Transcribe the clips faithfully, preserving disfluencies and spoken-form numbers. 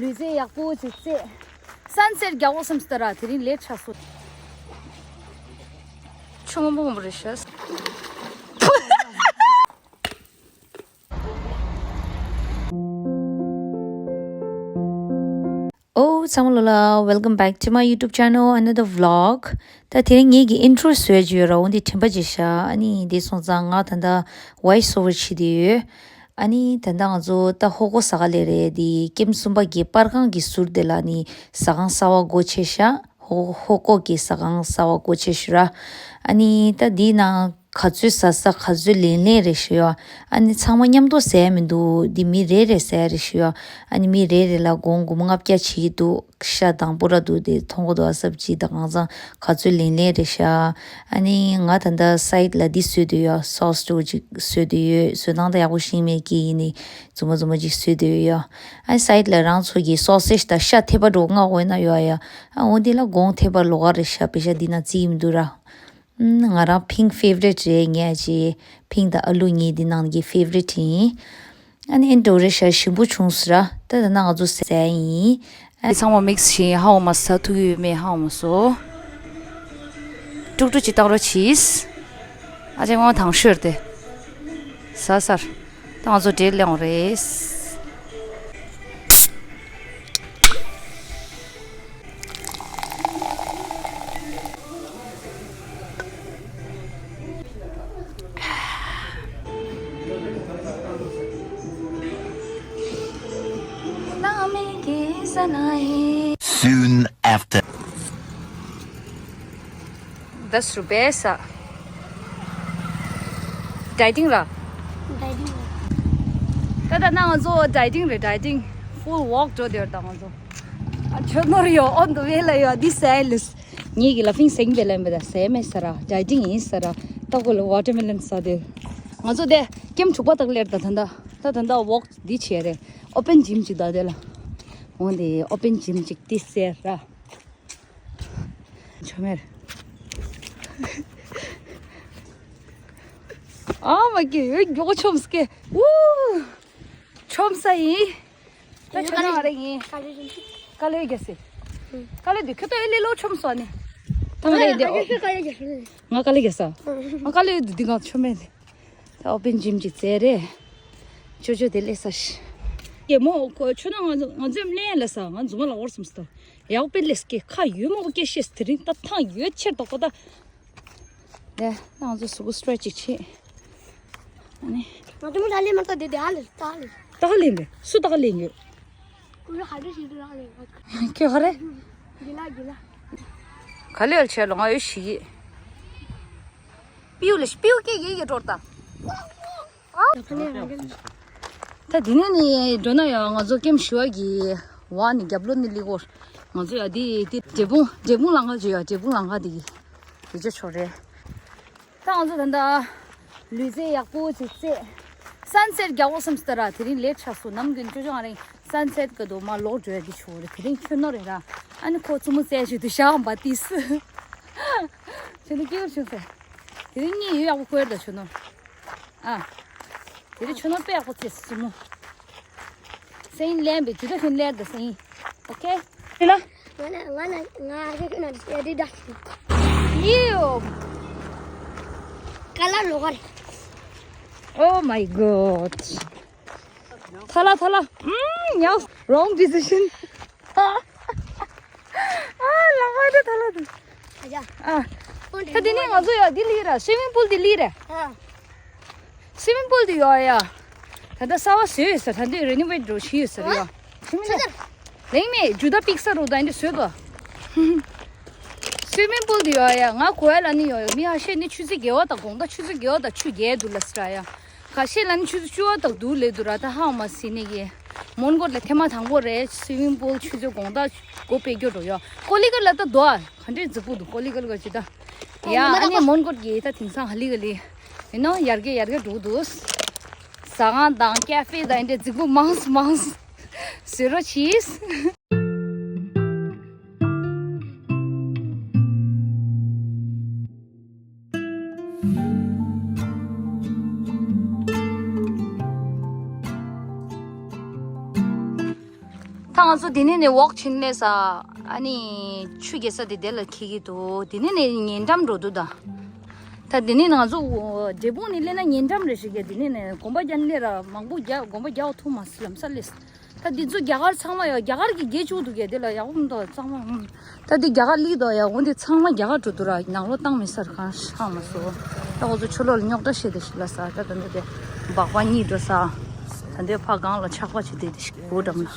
ལུས་རྩལ་ཡག་པོ་ཅིག་རྩེ། སན་སེཊ་རྒྱག་འོ་བསམ་སྟེ་ར་དེ་རིང་ལེཊ་ཆགས་སོང་། ཆུ་སྔོན་པོ་སྔོན་པོ་རེད་ཤག་ཨོ་ཚང་མ་ལོ་ལ། Welcome back to my YouTube channel, another vlog. ད་དེ་རིང་ངེད་ཀྱི་ཨིན་ཊྲོ་བཟོས་ཀྱི་ཡོད་ར། འོ་འདི་དྲན་པ་བརྗེད་ཤག་ཨ་ནི་འདི་སོང་ཙང་ང་ད་ལྟ་ཝོ་ཡིས་ཨོ་ཝར་བྱེད་དེ་ཡོད། ཨ་ནི་ད་ལྟ་ང་ཚོ་ད་ཧོ་ཀོ་ཟ་ག་སླེབས་རེད། འདི་ཀེམ་གསུམ་པ་གི་པར་ཁང་གི་ཟུར་དེ་ལ་ནི་ཟ་ཁང་གསར་པ་སྒོ་ཕྱེ་ཤག་ཧོ་ཧོ་ཀོ་གི་ཟ་ཁང་གསར་པ་སྒོ་ཕྱེ་ཤག་ར། ཨ་ནི་ད་འདི་ནང་ག་ཚོད་ཟ་ས་ག་ཚོད་ལེན་ལེན་རེད་ཤག་ཡ། ཨ་ནི་ཚང་མ་མཉམ་དུ་ཟས་མི་འདུག་འདི་མི་རེ་རེ་ཟས་རེད་ཤག་ཡ། ཨ་ནི་མི་རེ་རེ་ལ་སྒོར་སྒོར་མོ་ལྔ་བརྒྱ་བྱེད་ཀྱི་འདུག་ཤ་དང་པོ་ར་འདུག་དེ་མཐོང་གི་འདུག་ཨ་སབ་ཅི་དང་གང་ཚང་ག་ཚོད་ལེན་ལེན་རེད་ཤག་ཨ་ནི་ང་ད་ལྟ་སའིཌ་ལ་འདི་བཟོས་བསྡད་ཡོད། སོ་སི་འདྲ་བོ་ཅིག་བཟོས་བསྡད་ཡོད། བཟོ་སྟངས་ད་ཡག་པོ་ཤེས་མེད་ཀི་ཡིན་ནི་རྫུན་མ་རྫུན་མ་ཅིག་བཟོས་བསྡད་ཡོད་ཡ། ཨ་ནི་སའིཌ་ལ་རང་ཚོ་གི་སོ་སེ་ཇི་དང་ཤ་ཐེབས་པ་འདྲ་བོ་མངགས་འོས་ན་ཡོད་ཡ། ཨ་འོ་འདི་ལ་སྒོར་ཐེབས་པ་ལོགས་ཀ་རེད་ཤག་པེ་ཤ་འདི་ན་རྩིས་མི་འདུག་ར། ཨུམ། ང་རང་ཕིང་ཕེ་ཝ་རིཊ་རེད། ངས་ཅི་ཕིང་དང་ཨ་ལུ་གཉིས་འདི་ནང་གི་ཕེ་ཝ་རིཊ་ཡིན། ཨ་ནི་ཨེ་འདྲ་བོ་རེད་ཤག་ཞིམ་པོ་བྱུང་སོང་ར། ད་ད་ན་ང་ཚོ་ཟས་ཡིན། ཨ་ཚང་མ་མིག་སི་བྱས་ཧ་གོ་མ་སོང་། ཐུག་ཡོད་མེད་ཧ་གོ་མ་སོང་། དཀྲུག་དཀྲུག་ཅིག་བཏང་རོགས་གྱིས། ཨ་ཅེ་ངོ་དང་ཤོར་ཏེ། ཟ་ཟ། ད་ང་ཚོ་འབྲས་ལེན་རེད། Soon after. དེ་སུ་བས་ས། ཌའི་ཊིང་ར། ཌའི་ཊིང་ར། ད་ད་ན་ང་ཚོ་ཌའི་ཊིང་རེད། ཌའི་ཊིང་། ཕུལ་ཝོག་འགྲོ་དེར་ད་ང་ཚོ། ཨ་ཁྱོད་ནོར་ཡོད། ཨོན་དུ་ཝེ་ལ་ཡོད། འདི་ཟས་ལུས། ངེད་ཀྱི་ལ་ཕིང་སེང་བེ་ལན་བེ་ད་ཟས་མེད་ས་ར། ཌའི་ཊིང་ཡིན་ས་ར། ད་གོ་ལ་ཝ་ཊར་མེ་ལོན་ཟ་དེ། ང་ཚོ་དེ་ཀེམ་དྲུག་པ་དག་ལེར་ད་ད་ད་ད་ད་ཝོག་འདི་བྱས་རེད། ཨོ་པན་ཇིམ་ཅིག་ད་དེ་ལ། འོན་ཏེ་ཨོ་པན་ཇིམ་ཅིག་ཏི་ཟེར་ར། ཆོ་མེར། ཨ་མ་ཀི་ཡོད་མགྱོགས་ཆོམ་སྐེ། ཨུ། ཆོམ་ས་ཡིན། ད་ཆོ་ན་རེ་ཡིན། ཀ་ལེ་རྒྱ་སེ། ཀ་ལེ་འདི་ཁྱོད་ད་ཨེ་ལེ་ལོ་ཆོམ་སོ་ནི། ད་མ་རེ་འདི་ཨོ། ང་ཀ་ལེ་རྒྱ་སོ། ང་ཀ་ལེ་འདི་འདི་ང་ཆོ་མེ་འདི། ད་ཨོ་པན་ཇིམ་ཅིག་བཙལ་རེད། ཅོ་ཅོ་དེ་ལས་ས་ཤི། ཡེ་མོ་ཁོ་ཆོ་ན་ང་ང་ཚོ་ལེན་ལ་ས་ང་རྫུན་མ་ལ་བོར་སམ་སྟ། ཡག་པོ་ལས་ཀྱི་ཁ་ཡོད་མོ་སྐད་ཤེས་དེ་རིང་ད་ཐང་ཡོད་ཆེར་དོག་པ་ད། ལས་ང་ཚོ་སུ་གུ་སི་ཊེ་ཆི་ཅིག་བྱེད། ཨ་ནི། ང་ཚོ་མོ་ད་ལེན་མ་ཐོག་དེ་དེ་ཨ་ལེ་ད་ལེ། ད་ལེན་རེད། སུ་ད་ལེན་ཡོད། ཁྱོད་ཧ་རེ། ག་ལེར་བྱས་ལོ་ང་ཡོད་ཤི་གི། པིའུ་ལ་པིའུ་སྐད་ཡེ་ཡེ་འགྲོར་ད། ད་འདི་ནས་ནི་འགྲོ་ན་ཡང་ང་ཚོ་ཀེམ་ཞུ་བ་གི་བ་ནི་རྒྱབ་ལོ་ནི་ལི་གོར། ང་ཚོ་ཡ་འདི་འདི་འབྲས་སྤུངས་འབྲས་སྤུངས་ལང་ཁ་བརྗོད་ཡ་འབྲས་སྤུངས་ལང་ཁ་འདི་གི་དེ་ཅོ་ཆོ་རེད། ད་ང་ཚོ་ད་ལྟ་ལུས་རྩལ་ཡག་པོ་ཅིག་རྩེ། སན་སེཊ་རྒྱག་འོ་བསམ་སྟེ་ར་དེ་རིང་ལེཊ་ཆགས་སོང་། ནམ་རྒྱུན་ཅོ་ཅོ་ང་རང་སན་སེཊ་གི་དུ་མ་ལོག་འགྲོ་ཡ་གི་ཆུ་བོ་རེད། དེ་རིང་ཁྱོད་ནོར་རེད་ར། ཨ་ནི་ཁོ་ཙུ་མོ་རྩེ་ཞུ་དུ་ཤ་བ་ཏིས། ཁྱོད་ནི་སྐྱིད་པོ་བྱུང་ཟེར། དེ་རིང་གཉིད་ཡོད་ཡག་པོ་ཁོ་ཡར་ད་ཆུ་ནོར། ཨ། དེ་རིང་ཆུ་ནོར་དཔེ་ཡག་པོ་རྩེ་ཙུ་མོ། སེང་ལན་པའི་ཇུ་ད་ཁྱོད་ལེར་ད་སེང་། ཨོ་ཁེ། དེ་ལ། ང་ན་ང་ན་ང་རེ་ན་རེ་ད། ཡིའུ། ཀ་ལ་ལོ་གར། Oh my god. ཐ་ལ་ཐ་ལ། ཨུམ། ཉའོ། Wrong decision. ཨ། ལ་མ་ད་ཐ་ལ་ད། ཨ། ད་དེ་ནས་ང་ཚོ་ཡ་འདི་ལི་ར། སུའི་མིང་པུལ་འདི་ལི་ར། ཨ། སུའི་མིང་པུལ་འདི་ཡོད་ཡ། ད་ལྟ་གསར་པ་བཟོས་ཡོད་ས། ད་འདི་རི་ནོ་ཝེཊ་འགྲོ་བཞིན་ཡོད་ས་རེད་ཡ། ཨ། ལེང་མེ་ཇུ་ད་པིག་ས་རུ་ད་འདི་བཟོས་དོ། སུའི་མིང་པུལ་འདི་ཡོད་ཡ། ང་གོ་ཡ་ལ་ནི་ཡོད་ཡ། མི་ཧ་ཤེས་ནི་ཆུ་ཚོད་བརྒྱད་པ་དང་དགོང་དག་ཆུ་ཚོད་བརྒྱད་པ་དང་ཆུ་བརྒྱད་འདུག་ལ་སི་ར་ཡ། ཁ་ཤས་ལ་ནི་ཆུ་ཚོད་བཅུ་པ་དང་འདུག་ལེ་འདུག་ར། ད་ཧང་མ་སི་ནི་གི། མོན་གྷོ་ལ་ཐེངས་མ་དང་པོ་རེད། སུའི་མིང་པུལ་ཆུ་ཚོད་དགོང་དག་སྒོ་ཕྱེ་རྒྱུ་འགྲོ་ཡ། ཀོ་ལི་གྷལ་ལ་ད་དོ་ཨ། ག་འདྲས་རྫིག་པོ་འདུག་ཀོ་ལི་གྷལ་ག་ཅི་ད། ཡ་ཨ་ནི་མོན་གྷོ་གི་ད་དེང་སང་ཧ་ལི་ག་ལི། ཡིན་ནོ་ཡར་རྒྱས་ཡར་རྒྱས་འགྲོ་འདུག་ཟ་ཁང་དང་ཀ་ཧྥེ་དང་འདྲས་རྫིག་པོ་མང་སུ་མང་སུ། བཟོས་རོགས་གྱིས། ང་ཚོ་དེ་ནས་ནས་ཝོག་ཕྱིན་སླེབས་ས། ཨ་ནི་ཆུ་རྐྱལ་ས་དེ་དེ་ལ་འཁེལ་གྱི་འདུག་དེ་ནས་ནས་ཉེ་འགྲམ་འགྲོ་འདུག་ད། ད་དེ་ནས་ང་ཚོ་འབྲས་སྤུངས་ནས་སླེབས་ན་ཉེ་འགྲམ་རེད་ཤག་དེ་ནས་ནས་གོམ་པ་རྒྱག་ནས་ར་མང་པོ་རྒྱག་གོམ་པ་རྒྱག་ཐུབ་མ་སོང་ལམ་སང་སླེབས། ད་འདི་ཚོ་རྒྱ་གར་ཚང་མ་ཡོད། རྒྱ་གར་གྱི་རྒྱལ་ཕྱུག་འདུག་གས། དེ་ལ་ཡག་པོ་མི་འདུག་ཚང་མ། ད་འདི་རྒྱ་གར་སླེབས་འདུག་ཡ། འོ་འདི་ཚང་མ་རྒྱ་གར་འགྲོ་འདུག་ར། ནང་ལོགས་བཏང་མི་ས་གང་ཤང་མ་སོང་། ད་འོ་ཚོ་ཆུ་ལོག་ལ་རྙོག་དྲ་བཤད་དེ་ཞིག་ལ་ས། ད་ད་འདི་དེ་སྦག་སྦག་གཉིས་འགྲོ་ས། ད་འདི་ཕ་གང་ལ་ཆག་པ་བྱེད་དེ་དེ་ཞིག་འོ་འགྲམ་ལ།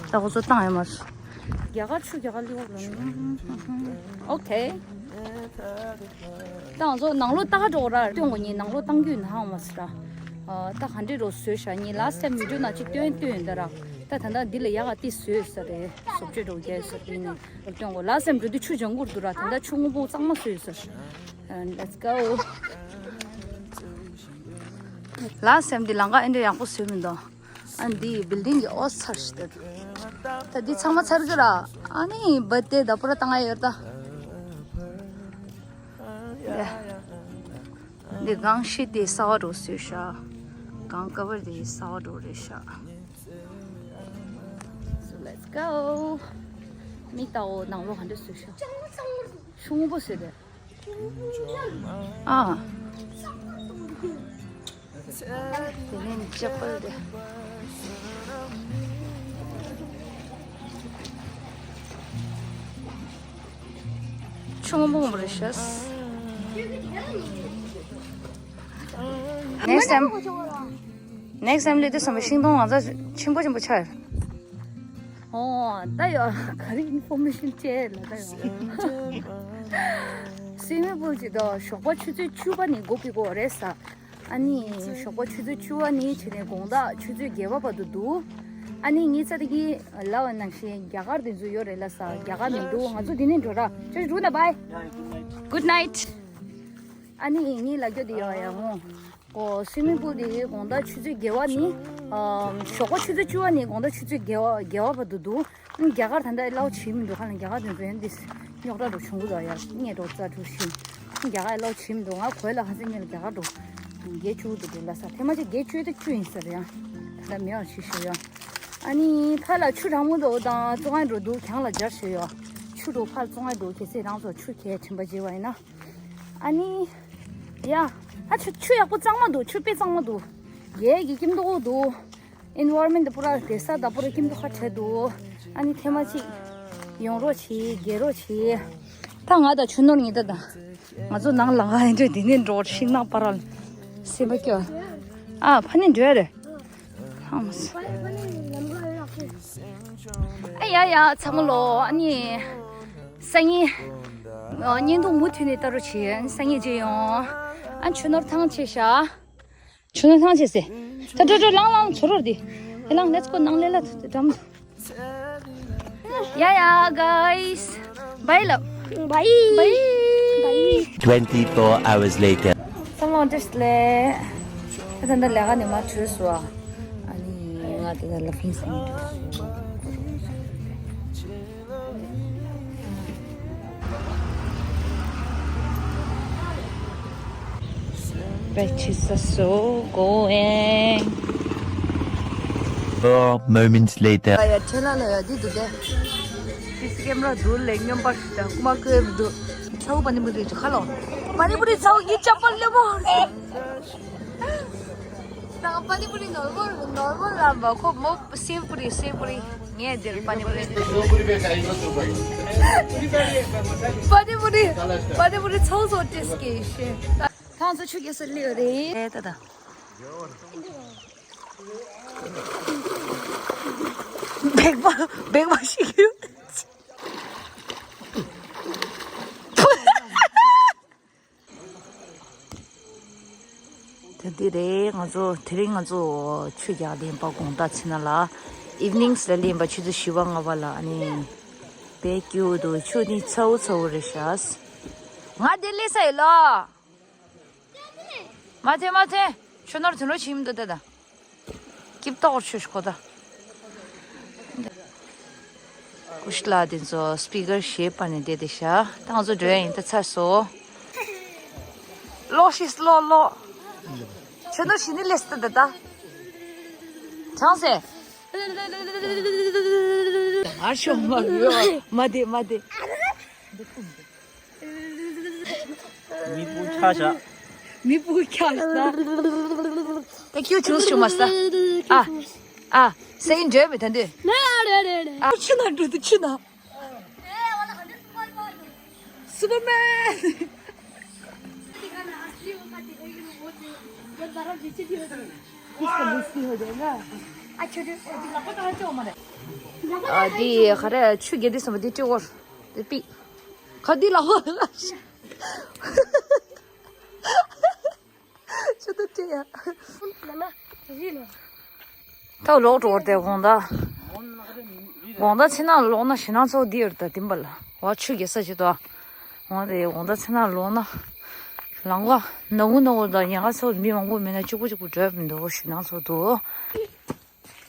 ད་འོ་ཚོ་བཏང་ཡ་མ་རེད། རྒྱ་གར་ཆུ་རྒྱ་གར་སླེབས་འོ་ལ། ཨོ་ཁེ། ད་ང་ཚོ་ནང་ལོགས་ལྟ་ག་འགྲོ་ར། སྟོན་གོ་ཉིན་ནང་ལོགས་བཏང་རྒྱུ་ཡིན་ཧང་མ་སི་ར། ཨ་ད་ག་འདྲས་རོ་བཟོས་ཤག་ཉིན་last time video ནང་ཅིག་སྟོན་སྟོན་ཡོད་ད་ར། ད་ད་ལྟ་འདི་ལ་ཡག་ག་ཏི་བཟོས་ས་རེད། བཟོ་བཅོས་འགྲོ་རྒྱ་ས་དེ་ནི་སྟོན་གོ last time འགྲོ་དུས་ཆུ་ལྗང་གུར་འདུག་ར། ད་ལྟ་ཆུ་སྔོན་པོ་གཙང་མ་བཟོས་ས། Let's go. Last time འདི་ལམ་ཁ་ཨེ་འདྲས་ཡག་པོ་བཟོས་མི་འདུག་ཨ་འདི་བིལ་ཌིང་གི་ཨོ་ཚར་ཞིག་ད། ད་འདི་ཚང་མ་ཚར་གི་ར། ཨ་ནི་བར་ཐ་ཌེ་ད་པུ་ར་བཏང་ཡ་ཡོད་ད། འདི་གང་ཤི་དེ་གསར་པ་འགྲོ་བཟོས་ཤག་གང་ཀ་བར་དེ་གསར་པ་འགྲོ་རེད་ཤག So let's go. མིག་ལྟ་འོ་ནང་ལོགས་ག་འདྲ་བཟོས་ཤག་ཆུ་སྔོན་པོ་བཟོས་ཏེ། ཨ། དེ་ནས་ཅག་པར་དེ། ཆུང་མོ་མོ་རེད་ཤག Next time. Next time སླེབས་དུས་ཙམ་པ་ཤིང་སྡོང་ང་ཚོ་ཆེན་པོ་ཆེན་པོ་ཆགས་ཡོད། ཨོ། ད་ཡོད། ག་རེ་ཨིན་ཕོར་མེ་ཤན་བཅས་ལ་ད་ཡོད། སུའི་མིང་པུལ་གྱི་དོ་ཞོགས་པ་ཆུ་ཚོད་བཅུ་པ་ནས་འགོ་བཙུགས་ཀྱི་ཡོད་རེད་ས། ཨ་ནི་ཞོགས་པ་ཆུ་ཚོད་བཅུ་པ་ནས་བྱས་ནས་དགོང་དག་ཆུ་ཚོད་བརྒྱད་པ་བར་དུ་འདུག་ཨ་ནི་ངའི་རྩ་དེ་གི་ལབ་པ་ནང་བཞིན་རྒྱ་གར་དེ་ཚོ་ཡོད་རེད་ལ་ས། རྒྱ་གར་མི་འདུག་ང་ཚོ་འདི་ནས་འགྲོ་ར། ཅོ་ཅོ་འགྲོ་ན་བྷའི། Good night. ཨ་ནི་ངའི་ལབ་རྒྱུ་དེ་ཡོད་ཡ་ཧོ། ཨོ། སུའི་མིང་པུལ་དེ་དགོང་དག་ཆུ་ཚོད་བརྒྱད་པ་ནས། ཨ། ཞོགས་པ་ཆུ་ཚོད་བཅུ་པ་ནས་དགོང་དག་ཆུ་ཚོད་བརྒྱད་པ་བརྒྱད་པ་བར་དུ་འདུག་རྒྱ་གར་ད་ལྟ་ཨེ་ལའོ་བྱེད་མི་འདུག་ཧ་ལམ་རྒྱ་གར་དེ་ཚོ་ཡང་འདི་རྙོག་དྲ་འགྲོ་བྱུང་གི་འདུག་ཡ། སྙད་འགྲོ་རྩ་འགྲོ་ཤི། རྒྱ་གར་ཨེ་ལའོ་བྱེད་མི་འདུག་ང་གོས་ལ་ཧ་སེ་ཉེ་ལ་རྒྱ་གར་འགྲོ། བརྒྱད་ཅུ་འདུག་འདུག་ལ་ས་ཐེངས་མ་ཅིག་བརྒྱད་ཅུ་དེ་བཅུ་ཡིན་ཟེར་ཡ། ད་ལྟ་མེད་པ་ཞིག་ཞུ་ཡ། ཨ་ནི་ཕར་ལ་ཆུ་གྲང་མོ་འདུག་དང་བཙོང་ཡ་འགྲོ་འདུག་གྱང་ལ་སྦྱར་ཞུ་ཡ། ཆུ་འགྲོ་ཕར་བཙོང་ཡ་འགྲོ་གལ་སྲིད་རང་ཚོ་ཆུ་ཁྱེར་དྲན་པ་བརྗེད་པ་ཡིན་ན། ཨ་ནི། ཡ། ཨ་ཆུ་ཆུ་ཡག་པོ་གཙང་མ་འདུག་ཆུ་དཔེ་གཙང་མ་འདུག་ཡས་ཀྱི་སྐྱིད་མདོག་འདུག environment དེ་པུ་ར་བདེ་ས་དང་པུ་ར་སྐྱིད་མདོག་ཁ་བྲལ་འདུག་ཨ་ནི་ཐེངས་མ་གཅིག་ཡོང་རོགས་བྱེད། རྒྱལ་རོགས་བྱེད། ད་ང་དང་ཆུ་ནོར་གཉིས་ད་དང་། ང་ཚོ་ནང་ལ་ང་ཡིན་འདྲ་འདི་ནས་འགྲོ་ཤིང་ནགས་པ་ར་ལ། སེམས་པ་སྐྱོ། ཨ་ཕ་ནི་འགྲོ་ཡ་རེད། ཧང་མ་སི། ཨ་ཡ་ཡ་ཚང་མ་ལོ། ཨ་ནི། སང་ཉིན། ཨ། བརྙན་ཐུང་མུ་མཐུད་ནས་ལྟ་རོགས་བྱེད། སང་ཉིན་མཇལ་ཡོང་། ཨ་ཆུ་ནོར་ཐང་ཆད་ཤག་ཆུ་ནོར་ཐང་ཆད་སེ། ད་འགྲོ་འགྲོ་ལང་ལང་ཚོ་རོར་དེ། ཨེ་ལང་let's go ནང་ལས་ལ་འགྲམ། ཡ་ཡ་guys bye ལབ། Bye. Bye. Twenty-four hours later. ཚང་མ་བཀྲ་ཤིས་བདེ་ལེགས། ད་ལྟ་ལས་ཀ་ནས་མར་བྲོས་སོང་། ཨ་ནི་ང་ད་ལྟ་ལ་ཕིན་སི་ནས་བྲོས་སོང་། Back to Sasso going. Four moments later. ཡ་ཡ་ཁྱེད་ལ་ལ་ཡ་འདི་འདུག་སྟེ། སི་སི་ཀེམ་ར་འདུག་ལེགས་སྙོམས་པར་ཞིག་དང་རྐུ་མ་རྐུ་ཡས་མི་འདུག་ཚ་བོ་པ་ནི་པུ་རི་ཅིག་ཁ་ལོ། པ་ནི་པུ་རི་ཚ་བོ་ཡི་ཅག་པ་ལེ་མོ། ད་པ་ནི་པུ་རི་ནོར་མོ་ནོར་མོ་ལ་བ་ཁོ་མོ་སེ་བ་པུ་རི་སེ་བ་པུ་རི། ངས་འདིར་པ་ནི་པུ་རི། པ་ནི་པུ་རི། པ་ནི་པུ་རི་ཚོགས་ཚོགས་ཏེ་སྐྱེས་ཤེ། ད་ང་ཚོ་ཆུ་རྐྱལ་ས་སླེབས་རེད། ད་ད། སྦེག་པ་སྦེག་པ་ཞིག་ཡོད། ད་འདི་རེད། ང་ཚོ་དེ་རིང་ང་ཚོ་ཆུ་རྒྱག་ལེན་པ་དགོང་དག་ཚེ་ན་ལ་evenings ལ་ལེན་པ་ཆུ་ཚོད་བཞི་པ་ལྔ་པ་ལ། ཨ་ནི་དཔེ་སྐྱིད་པོ་འདུག་ཆུ་ནི་ཚ་བོ་ཚ་བོ་རེད་ཤག་ང་དེ་སླེབས་ས་ཡོད་ལོ། མ་ཐེ་མ་ཐེ། ཆུ་ནོར་དུ་ནོར་ཕྱིན་མི་འདུག་ད་ད། སྐྱིབས་ཏོག་ཆུ་ཤོག་ད། ཀུ་ཤ་ལ་དེ་ཚོ་སྤི་ཀར་ཞེས་པ་ནས་བསྡད་དེ་ཤག་ད་ང་ཚོ་འགྲོ་ཡ་ཡིན། ད་ཚར་སོང་། ལོག་ཤིས་ལོག་ལོག་ཆུ་ནོར་ཞི་ནི་ལེས་ད་ད་ད། གྲང་སེ། ཨ་ཤོ་མ་ཡོ། མ་དེ་མ་དེ། མི་བུ་ཁྱག་ཤག་མི་བུ་ཁྱག་ཤག་ད་ཁྱོད་ཆུང་ཆུང་མ་ས། ཨ། ཨ། སེང་འདྲེ་མི་ཐན་དེ། ཨ། ཆུ་ན་འགྲོ་དུ་ཆུ་ན། Superman. ཨ་འདི་ག་རེ་ཆུ་རྒྱལ་དུས་སམ་འདི་སྤྲི་བོར་འདི་པི། ག་འདི་ལ་ཧོ་ཆུ་དུ་སྤྲི་ཡ། ཐའོ་ལོག་འགྲོ་བར་དེ་དགོང་དག་དགོང་དག་ཚེ་ནང་ལོག་ན་ཞེ་ནང་ཚོ་འདི་ཡོད་ད་དིམ་པ་ལ་བ་ཆུ་རྒྱལ་ས་ཅི་དོ། འོང་དེ་དགོང་དག་ཚེ་ནང་ལོག་ན་ལང་བ་ནག་གུ་ནག་གུ་དང་ཉེ་ག་ཚོ་མི་མང་པོ་མེད་ན་གཅིག་པུ་གཅིག་པུ་འགྲོ་མི་འདུག་ཞེ་ནང་ཚོ་འདུག་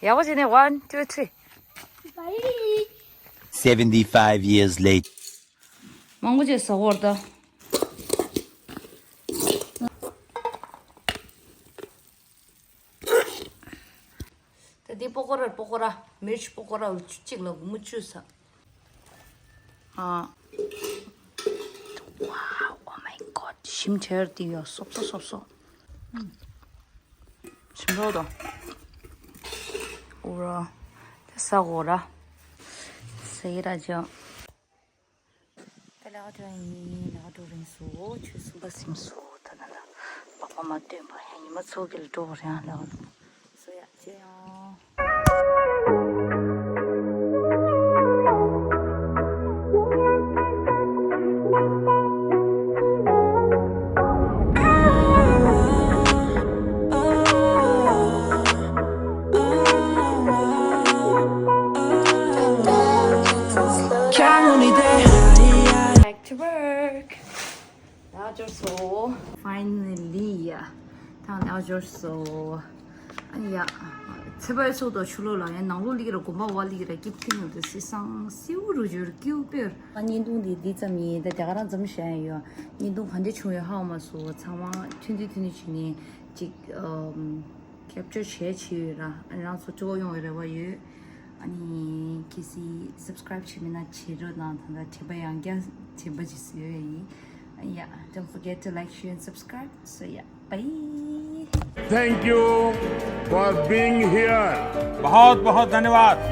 ཡག་པོ་བྱས་ནས་one two three. Seventy-five years later. མང་པོ་ཅིག་ཟ་བར་ད། ད་འདི་པོ་ཀོ་ར་པོ་ཀོ་ར་མིར་ཆི་པོ་ཀོ་ར་གཅིག་ལ་སྒོར་མོ་བཅུ་ཟ། ཨ། Wow, oh my god. ཞིམ་ཁྱེར་དེ་ཡོད་སོབ་སོབ་སོབ་སོབ། ཞིམ་རོ་དོ། ཨུ་ར། དེ་ས་གོ་ར། ས་ཡི་ར་ཅོ། དེ་ལ་ཨ་ཅོ་ཡིན་ལ་འགྲོ་རིང་སོ་ཆུ་སུམ་པ་སིམ་སོ་ད་ན་ད། པགས་པ་མ་བཏོན་པ་ཡང་ཉི་མ་ཚོ་གི་ལ་འགྲོ་རེང་ལ། སོ་ཡ་ཅེ་ཡང་། Back to work. ལག་འབྱོར་སོ། Finally, yeah. ཐང་ལག་འབྱོར་སོ། ཨ་ནི་ཡ། ཚེ་བར་སོ་དོ་ཆུ་ལོ་ལ་ཡ་ནང་ལོ་ལིག་ར་གོམ་པ་བ་ལིག་ར་ཀིབ་ཐིང་དུ་སི་སང་སིའུ་རུ་འབྱོར་ཀིའུ་པེར། ཨ་བརྙན་ཐུང་འདི་འདི་ཙམ་ཡིན་ད་རྒྱ་གར་རང་ཙམ་བཤད་ཡོད། བརྙན་ཐུང་ག་འདྲ་བྱུང་ཡོད་ཧ་གོ་མ་སོང་ཚང་མ་ཐུན་ཐུན་ཐུན་ཐུན་བྱས་ནས་ཅིག་ཨམ། ཁེབ་ཅོ་བྱས་བྱས་ཡོད་ར། ཨ་ནི་རང་ཚོ་སྤྲོ་བོ་ཡོང་བའི་རེ་བ་ཡོད། ཨ་ནི་གལ་སྲིད་subscribe བྱས་མེད་ན་བྱེད་རོགས་གནང་། ད་ལྟ་དྲན་པ་ཡང་བསྐྱར་དྲན་པ་ཅིག་བཟོས་ཡོད་ཡིན། Yeah, don't forget to like, share and subscribe. So yeah, bye. Thank you for being here. बहुत बहुत धन्यवाद।